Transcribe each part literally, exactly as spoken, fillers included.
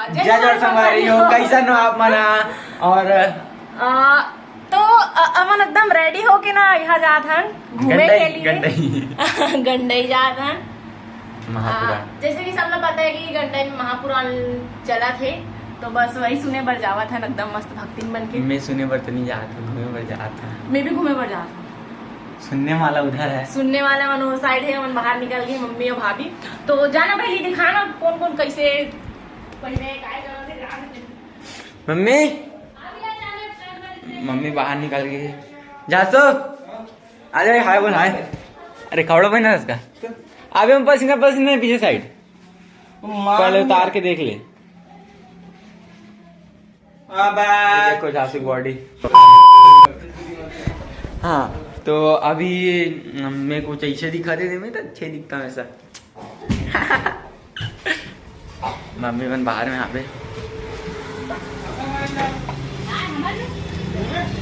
जय जोहार संगवारी हो, कैसन हो आप मन ह? और आ, तो अ- अपन एकदम रेडी होके ना यहाँ जात हन घूमे गंडई, के लिए। गंडई। गंडई जात हन। महापुराण। आ, जैसे कि सब लोग पता है कि गंडई में महापुराण चलत हे, तो बस वही सुने बर जावत हन, एकदम मस्त भक्तिन बन के। मैं सुने बर तो नहीं जात हूँ, घूमे बर जात हूँ। मैं भी घूमे बर जात हूँ। सुनने वाला उधर है। सुनने वाला मन वो साइड है, मन बाहर निकल गए, मम्मी और भाभी। तो जाना पहले दिखाना कौन कौन कैसे पहले काय करत हे, जान दे। मम्मी, मम्मी बाहर निकल गई है। जासो, आ जाए, हाय बोल, हाय। अरे, कपड़ा पहना है इसका। अबे हम पसीना पसीना है पीछे साइड। पहले उतार के देख ले। ये देखो झांसू की बॉडी। हाँ, तो अभी मैं कुछ ऐसे दिखा दे, मैं तो अच्छे दिखता हूँ ऐसा। मम्मी मन बाहर में आबे।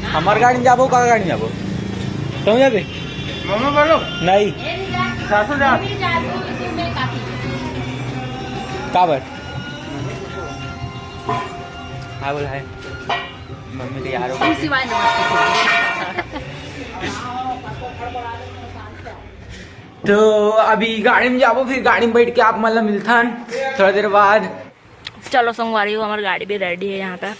हमार गाड़ी में जाबो, का गाड़ी में जाबो? तुम जाबे? मम्मी बोलो। नहीं। सासू जा। का बात? हाँ, बोल हाय। मम्मी तैयार हो गई। शिवाय नमस्ते। तो अभी गाड़ी में जाबो, फिर गाड़ी में बैठ के आप मन ला मिलथन थोड़ा देर बाद। चलो संगवारी हो, हमार गाड़ी भी रेडी है यहाँ पे।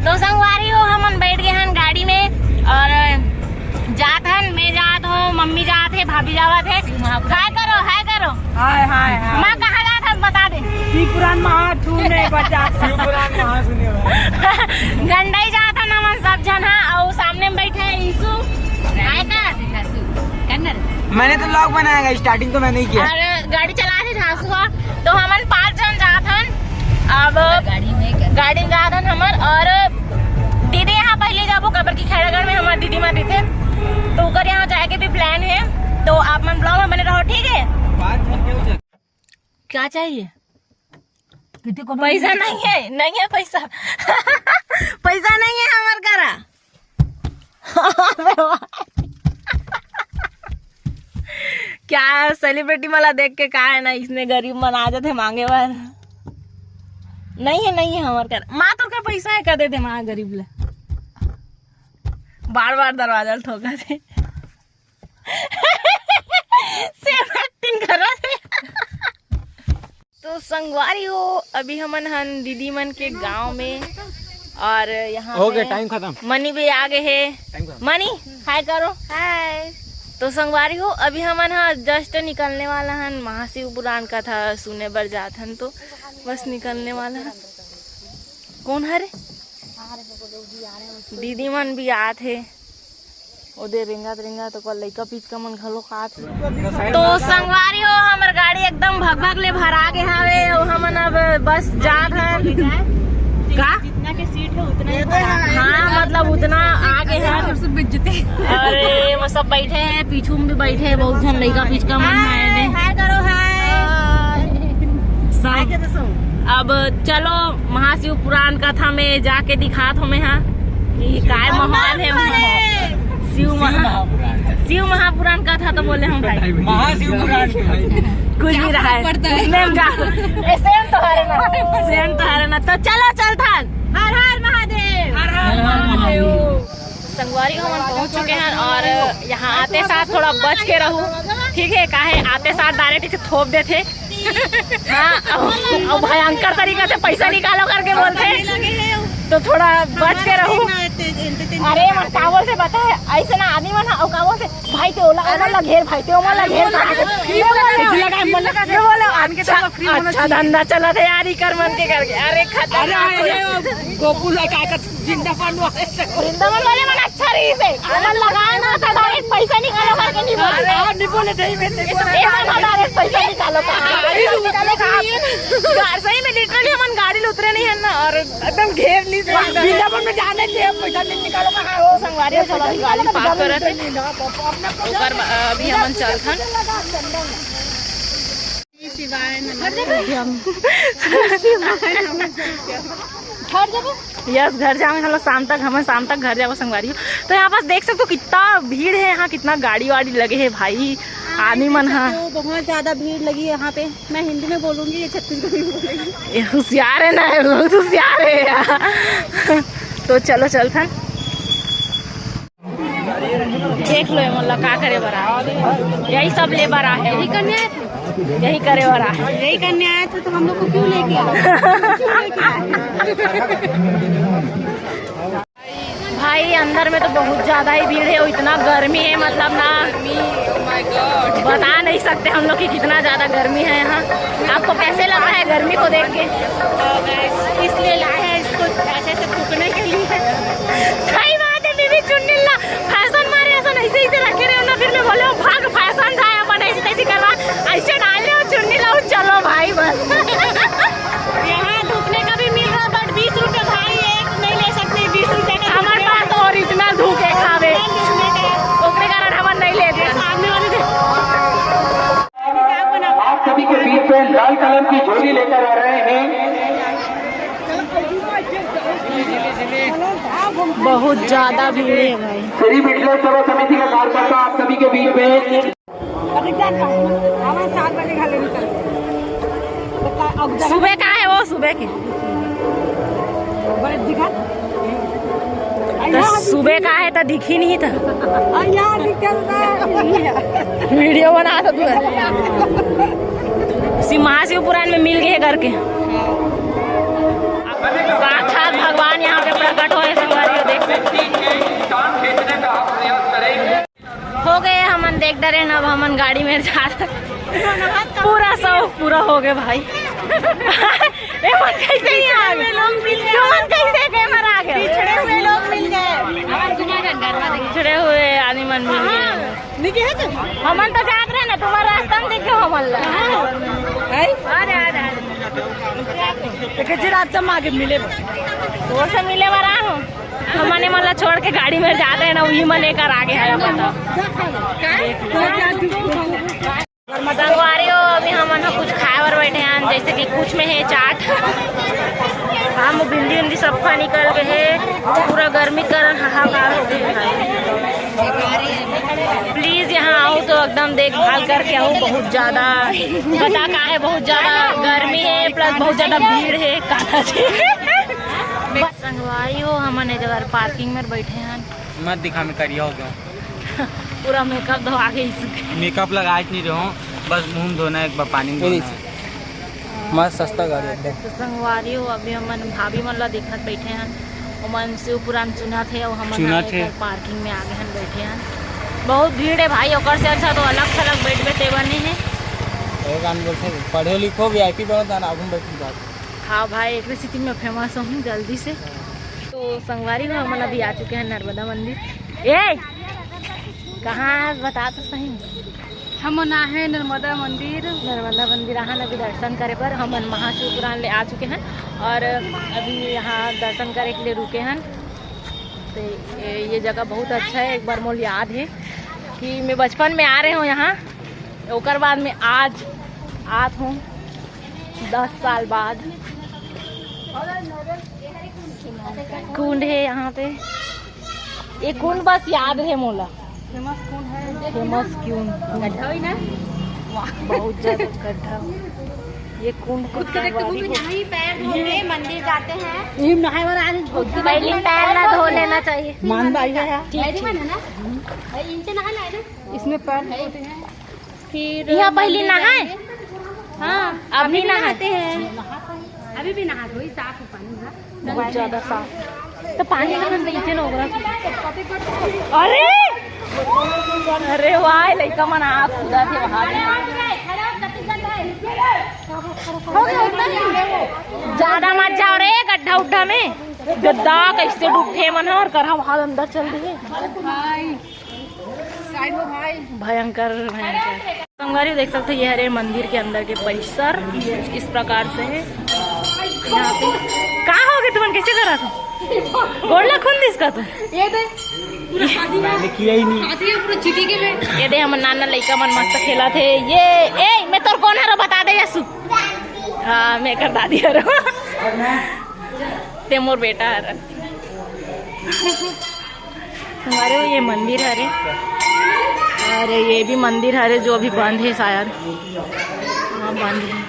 तो संगवारी हो, हमन बैठ गए हन गाड़ी में और जात हन, मैं जात हूँ, मम्मी जात है, भाभी जावत है। हाय करो, हाय करो। हाय, हाय, हाय। माँ कहाँ जात हन, बता दे। शिवपुराण महा छू नहीं बचा। शिवपुराण महा सुने वाला। गंडई जात हन हमन सब झन, हाँ, और सामने में बैठे हैं ईशु। हाय कर। कन्नड़। मैंने तो व्लॉग बनाया, स्टार्टिंग तो मैंने ही किया। और गाड़ी चला रहे झांसू हा, तो हमन पाँच झन जात हन। अब गाड़ी में क्या? गाड़ी में जात हन हमर, और दीदी यहाँ पहले जाबो, काबर की खैरागढ़ में हमार दीदी मन रहिथे, तो ओकर यहाँ जाए के भी प्लान है। तो आप मन व्लॉग में बने रहो, ठीक है? क्या चाहिए? कितने को पैसा नहीं है, नहीं है पैसा। पैसा नहीं है हमार करा। क्या सेलिब्रिटी वाला देख के का है ना, इसने गरीब मन आ जाते मांगे बर। नहीं है, नहीं है हमार कर। माँ तो का पैसा है, कह देते माँ गरीब ले। बार बार दरवाजा ठोका थे। सेम एक्टिंग करा थे। तो संगवारी हो, अभी हमन हन दीदी मन के गांव में, और यहाँ हो गए, पे टाइम खत्म। मनी भी आ गए है। टाइम खत्म। मनी, हाय करो। हाय। तो संगवारी हो, अभी हमन हा जस्ट निकलने वाला हन महाशिव पुराण कथा सुने बर जात हन, तो बस निकलने वाला हन। कौन हरे? दीदी मन भी आत हे। ओदे रेंगत रेंगत ओकर लइका पिचका मन घलो खात हे। तो संगवारी हो, हमर गाड़ी एकदम भग भग ले भरा गे हावे, अउ हमन अब बस जात हन। का? जितना के सीट है उतना ही भरा है। हाँ, मतलब उतना आ गे हे। अरे, वो सब बैठे हैं, पीछू में भी बैठे हैं, बहुत झन लइका पिचका मन आए हे। हाय करो, हाय। सब। अब चलो, महाशिव पुराण कथा में जाके दिखात हूँ मैं, हाँ, कि काय माहौल है वहाँ। शिव महा-, शिव महापुराण कथा तो बोले हम भाई। महाशिव पुराण के भाई। कुछ भी रहा है। पड़ता है। उसमें हम जा-, ए, सेम तो हरे ना, सेम तो हरे ना। तो चलो, चलथन। हर हर महादेव। हर हर महादेव। संगवारी हो, हमन पहुंच चुके हैं और यहाँ आते साथ थोड़ा बच के रहू, ठीक है? काहे आते साथ डायरेक्ट इसे थोप देते। हाँ, और, और भयंकर तरीका से पैसा निकालो करके बोलते हैं, तो थोड़ा बच के रहू। अरे, मन का बोलते बता है, ऐसे ना आदमी मन, और का बोलते, भाई ते ओला, ओमन ला घेर, भाई ते ओमन ला घेर, ये बोले, ये बोले, अच्छा, अच्छा धंधा चला था यार, ई कर मन के करके। अरे, खतरनाक। गोकुल है, काय का वृंदावन वाले। वृंदावन वाले मन अच्छा रहिस हे। हमन लगाए ना था, डायरेक्ट पैसा निकालो करके नहीं बोले। हाँ, नहीं बोले, नहीं, मैं नहीं बोले। ए, हम डायरेक्ट पैसा निकालो का। गाड़ी में उतरे नहीं। यार, सही में literally हमन गाड़ी ले उतरे नहीं है ना, और एकदम घेर ली से। वृंदावन में जाने के पैसा नहीं निकालो का। ओ संगवारी, चलो, अभी गाड़ी पार्क करत है। ओकर बा-, अभी हमन चलथन। यस, घर जावे हम लोग शाम तक, हमन शाम तक घर जाबो संगवारी हो। तो यहाँ पास देख सकते हो कितना भीड़ है यहाँ, कितना गाड़ी वाड़ी लगे है भाई। आदमी मन ह। तो बहुत ज्यादा भीड़ लगी है यहाँ पे। मैं हिंदी में बोलूंगी, ये छत्तीसगढ़ी में बोलेगी। ये होशियार है ना, ये बहुत होशियार है यार। तो चलो चलथन। देख लो ये मन ला का करे बर आए, यही सब ले बर आए। यही करने आए थे। यही करे बर आए। यही करने आए थे तो हम लोग को क्यों लेके आए? भाई, अंदर में तो बहुत ज्यादा ही भीड़ है, इतना गर्मी है, मतलब ना, बता नहीं सकते हम लोग कि कितना ज्यादा गर्मी है यहाँ। आपको कैसे लग रहा है गर्मी को देख के? इसलिए लाए हैं इसको ऐसे ऐसे फूकने के लिए। सही बात है, बीबी चुन्नी ला फैशन मारे, ऐसा ऐसे ऐसे रखे रहे ना, फिर मैं बोले, "ओ भाग, फैशन था अपन ऐसी तैसी करवा, ऐसे डाल रहे हो चुन्नी ला, चलो भाई बस।" यहाँ थूकने का भी मिल रहा, but बीस रुपए भाई, एक नहीं ले सकते, बीस रुपए का हमारे पास ओरिजिनल थूके खावे, ओकरे कारण हमन नहीं लेते। सामने वाले आप सभी के बीच में लाल कलर की झोली लेकर आ रहे हैं। बहुत ज्यादा भीड़ है भाई। श्री विठलेश्वर समिति का कार्यकर्ता आप सभी के बीच में। हमारे सात बजे घर निकल। सुबह का है वो, सुबह के? बड़े दिखा। तो सुबह का है तो दिखी नहीं था। और यहाँ निकल रहा है। वीडियो बना था तू। शिव महाशिव पुराण में मिल गए करके। साक्षात भगवान यहाँ पे प्रकट हो रहे, संगवारी हो, देख सकते। हो गए हमन देख डरे न, अब हमन गाड़ी में जा। पूरा शौक पूरा हो गए भाई। ए, मन कैसे नहीं आ गए? तुमन कैसे कैमरा आ गए? पिछड़े हुए लोग मिल गए। पिछड़े हुए आदमी मन मिल गए। हमन तो जात रहे ना, तुम्हारा रास्ता में देखे हमन ला। है? अरे, अरे, अरे। तो कैसे रास्ता में आगे मिले? वो से मिले वाला हूँ। हमने मन ला छोड़ के गाड़ी में जाते हैं ना, वही मन लेकर आगे है अपन। संगवारी हो, अभी हमन ह कुछ खाए बर बैठे हैं, जैसे कि कुछ में है चाट, हम भिंडी उंडी सब खा निकल गए हैं, पूरा गर्मी के कारण हाहाकार हो गए है। प्लीज यहाँ आओ तो एकदम देखभाल करके आओ, बहुत ज्यादा पता का है, बहुत ज्यादा गर्मी है, प्लस बहुत ज्यादा भीड़ है। संगवारी हो, हमन ए जगह पार्किंग में बैठे हैं। मत दिखा, मैं करिया हो गया हूँ। पूरा मेकअप धोआ के इस मेकअप लगाए नहीं रहो, बस मुंह धोना है, एक बार पानी में ये धोना नहीं है। मस्त सस्ता गाड़ी एकदम। तो संगवारी हो, अभी हमन भाभी मन ला देखत बैठे हैं, ओमन शिव पुराण सुनत हे, अउ हमन चुनत हे। पार्किंग में आगे हन, बैठे हैं। बहुत भीड़ है भाई, ओकर से अच्छा तो अलग थलग बैठबे, ते बने है। एक आन बोलते हैं, पढ़ो लिखो, वीआईपी बनो, दान आगू में बैठ के बात। हाँ भाई, एक सिटी में फेमस हूँ जल्दी से। तो संगवारी हो, हमन अभी आ चुके हैं नर्मदा मंदिर। ए, कहाँ है बता तो सही। हमन आहे नर्मदा मंदिर। नर्मदा मंदिर आहन अभी दर्शन करे बर, हमन महाशिव पुराण ले आ चुके हैं और अभी यहाँ दर्शन करे के लिए रुके हैं। तो ये, ये जगह बहुत अच्छा है। एक बार मोल याद है कि मैं बचपन में आ रहे हूँ यहाँ, ओकर बाद में आज आत हूँ दस साल बाद। कुंड है यहाँ पे। ये कुंड बस याद है मोला। फेमस कुंड है। फेमस कुंड। गड्ढा हुई ना? बहुत ज्यादा गड्ढा। ये कुंड खुद के देखते हैं। यहीं पैर धो के मंदिर जाते हैं। यहीं नहाए वाला आदमी बहुत पहले पैर ना धो लेना चाहिए। मान भाई है। ठीक, ठीक। है ना? भाई, इनसे नहा लाए ना। इसमें पैर धोते हैं। फिर यहाँ पहली मंदिर नहाए? जाएंगे। हाँ, अभी अभी भी नहाए। नहाते हैं। अभी भी नहा दो, साफ है पानी ना। बहुत ज्यादा साफ। तो पानी का हम पीछे लोग रख। अरे, अरे वाह, लइका मन आ कूदा थे वहां। ज्यादा मत जाओ रे गड्ढा उड्ढा में। गद्दा कैसे डूबे मन और करा वहां अंदर चल रहे। भयंकर, भयंकर। संगवारी देख सकते हो, ये हरे मंदिर के अंदर के परिसर इस प्रकार से है। यहाँ पे का हो गए तुमन, कैसे करा था? गोड़ ला खून दिस का तुम? ये दे। मैंने किया ही नहीं। हाथी है पूरा चिटी के में। ये दे, हमर नाना लइका मन मस्त खेला थे। ये, ए, मैं तोर कौन हरो बता दे, यसु। हाँ, मैं कर दादी हरो। ते मोर बेटा हर। हमारे वो ये मंदिर हरे। अरे, ये भी मंदिर हरे जो अभी बंद है शायद। हाँ, बंद है।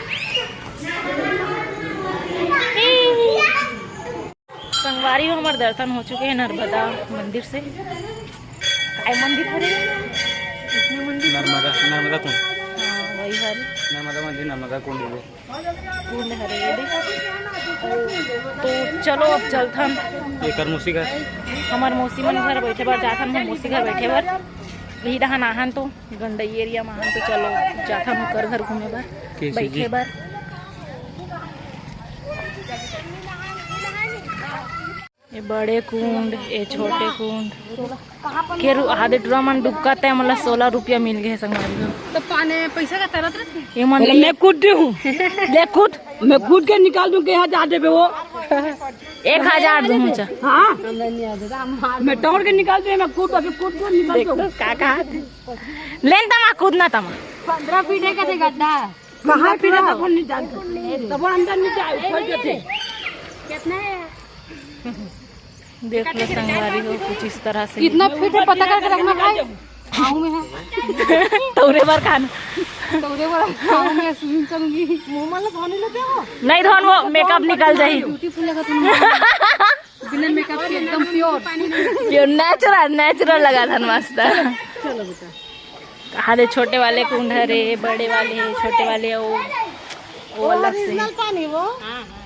संगवारी हो, हमार दर्शन हो चुके हैं नर्मदा मंदिर से। काय मंदिर हरे? इसमें मंदिर नर्मदा, नर्मदा कुंड। हाँ, वही हरे। नर्मदा मंदिर, नर्मदा कुंड बोले। कुंड हरे ये देख। तो चलो, अब चलथन। एकर मौसी घर। हमार मौसी मन घर बैठे बर जाथन, हम मौसी घर बैठे बर। यही डहन आहन तो गंडई एरिया में आहन, तो चलो जाथन ओकर घर घूमे बर, कैसे जी? बैठे बर। ये बड़े कुंड, ये छोटे कुंड। के रु-, आधे टुरा मन डुबकत है, मतलब सोलह रुपया मिल गए संगवारी हो। तो पाने पैसा का तरत रहते? ये मन बोले, "मैं कूद रही हूँ।" ले कूद, मैं कूद के निकाल दूँ, के यहाँ जा देबे वो। एक हजार दूँ, ऊँचा। हाँ, मैं तोड़ के निकाल दूँ, मैं कूद, अभी कूद के निकाल देख दूँ। तो का कहा थे? लेन तमा, कूदना तमा। पन्द्रह फीट है कहते गड्ढा। कहाँ फीट है, तब नहीं जानते। तब अंदर नहीं जाए, उठल जाते। कितना है? देख लो संगवारी हो, कुछ इस तरह से। कितना फीट है पता करके रखना भाई। आऊँ मैं, हाँ। तौरे बर खाना। तौरे बर आऊँ मैं, स्विमिंग करूँगी। मुँह मतलब धोने लगे हो? नहीं धोन, वो मेकअप निकल जाही। ब्यूटीफुल लगा तुम। बिना मेकअप के एकदम प्योर। प्योर, नेचुरल, नेचुरल लगा था मस्त। चलो बेटा। हाँ रे, छोटे वाले कुंड हरे, बड़े वाले, छोटे वाले, वो, वो अलग से। ओरिजिनल पानी वो।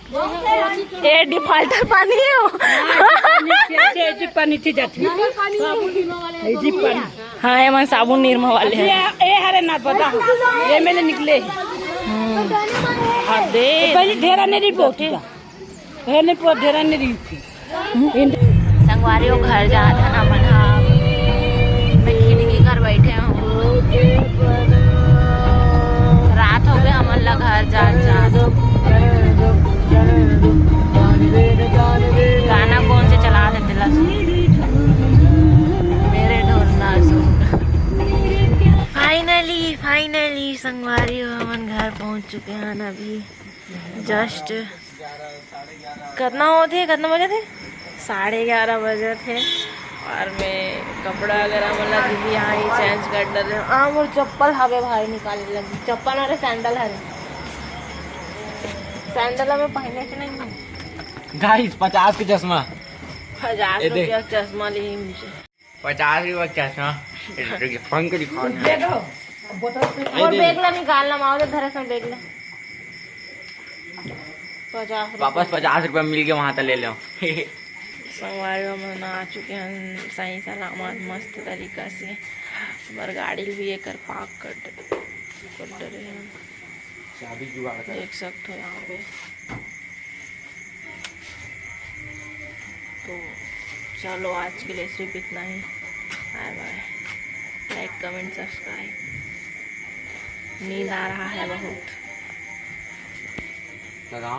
ये डिफॉल्टर पानी है वो। हाँ, ये जी पानी थी जाती। ये जी पानी। हाँ, ये मन साबुन निरमा वाले हैं। ये, ये हरे ना पता, ये मैंने निकले। हम्म। हाँ, दे। पहले ढेरा नहीं रिपोर्ट। हे नहीं, पूरा ढेरा नहीं रही थी। संगवारी हो, घर जात हन हमन ह। मैं खिड़की कर बैठे हूँ। रात हो गए हमन ला घर जात जात। गाना कौन से चला थे तेला सुन। मेरे ढोलना सुन। फाइनली, फाइनली संगवारी हो, हमन घर पहुँच चुके हैं अभी। जस्ट कितना होत हे, कितना बजे थे? साढ़े ग्यारह बजे थे। और मैं कपड़ा वगैरह मतलब दीदी यहाँ ही चेंज कर डाले। हाँ, मोर चप्पल हवे भाई, निकाले लगी। चप्पल अरे सैंडल हरे, सैंडल हमें पहने के नहीं है। गाइस, पचास के चश्मा। पचास ये देख। रुपया के चश्मा ली मुझे। पचास रुपया का चश्मा, पंख दिखाओ ना। और बैग ला निकालना, माओ तो धरे से बैग ला। पचास रुपया। वापस पचास रुपया मिल के वहाँ तक ले लो। संगवारी हो, हमन आ चुके हैं सही सलामत, मस्त तरीका से। हमार गाड़ी भी एकर पार्क कर डरे, कर डरे हैं। चाबी जुगाड़ कर। देख सकते हो यहाँ पे। तो चलो, आज के लिए सिर्फ इतना ही। बाय बाय। लाइक, कमेंट, सब्सक्राइब। नींद आ रहा है बहुत। लगाओ।